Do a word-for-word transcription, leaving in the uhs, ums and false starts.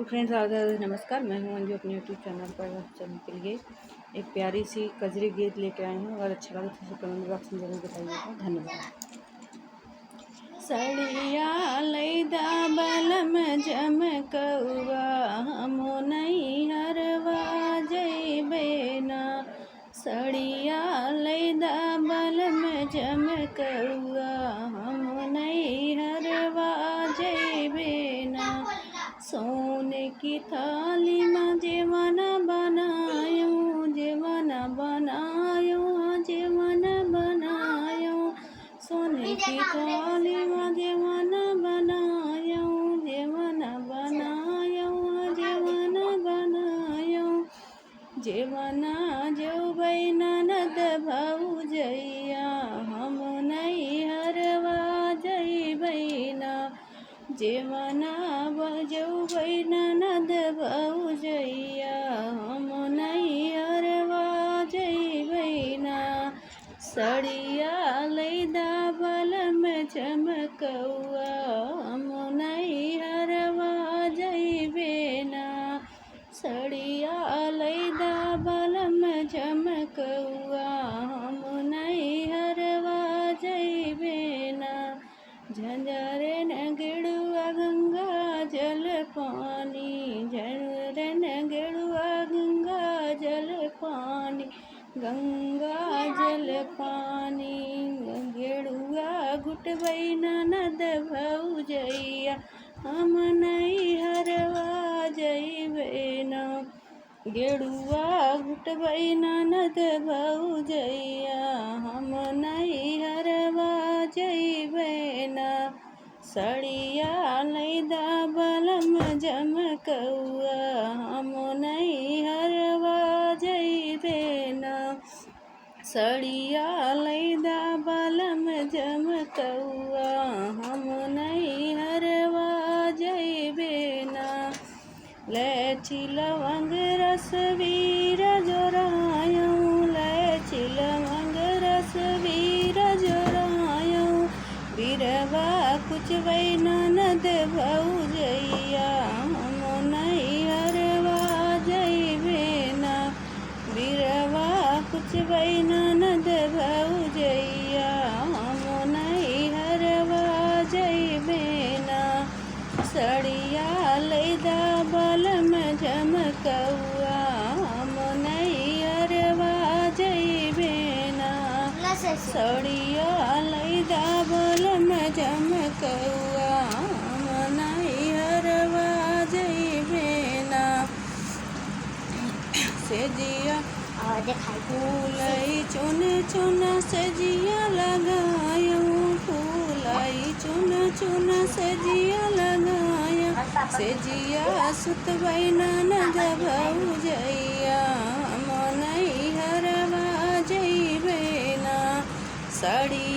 Friends, राधे राधे, नमस्कार। मैं हूं अंजू, अपने YouTube channel पर आप सभी के लिए एक प्यारी सी कजरी गीत लेके आई हूं। अगर अच्छा लगे तो उसे comment box में जरूर बताइएगा। धन्यवाद। सड़िया लैदा बलम जमकउआ, हम नैहरवा जइबे ना। सड़िया लैदा बलम जमकउआ, हम नैहरवा जइबे ना। सोने की थाली मा जेवन बनायो, जेवन बनायो, जेवन बनायो। सोने की थाली मा जेवन बनायो, जेवन बनायो, जेवन बनायो। जेवन जउबे ननद भउजइया, हम नैहरवा जइबे ना। जेवन जउबे ननद भउजइया, हम नैहरवा जइबे ना। सड़िया लैदा बलम जमकउआ, हम नैहरवा जइबे ना। सड़िया लैदा बलम जमकउआ, हम नैहरवा जइबे ना। झंझरेन गेड़ुआ गंगा जल पानी, झंझरेन गेड़ुआ गंगा जल पानी, गंगा जल पानी। गेड़ुआ घुटबे ननद भउजइया, हम नैहरवा जइबे ना। गेड़ुआ घुटबे ननद भउजइया, हम नैहरवा जइबे ना। सड़िया लैदा बलम जमकउआ, हम नैहरवा जइबे ना। सड़िया लैदा बलम जमकउआ, हम नैहरवा जइबे ना। लैची लवंग रस बीर जोरायो, लैची लवंग रस बीर जोरायो। बीरवा कुचबे ननद भउजइया, हम नैहरवा जइबे ना। बीरवा कुचबे ननद भउजइया, हम नैहरवा जइबे ना। सड़िया लैदा बलम जमकउआ, हम नैहरवा जइबे ना। सड़िया लैदा बलम जमकउआ, हम नैहरवा जइबे ना। सेजिया और देखाई। फूलई चुन चुन सेजिया लगायो, फूलई चुन चुन सेजिया लगायो। सेजिया सुतबे ननद भउजइया, हम नैहरवा जइबे ना। सड़ी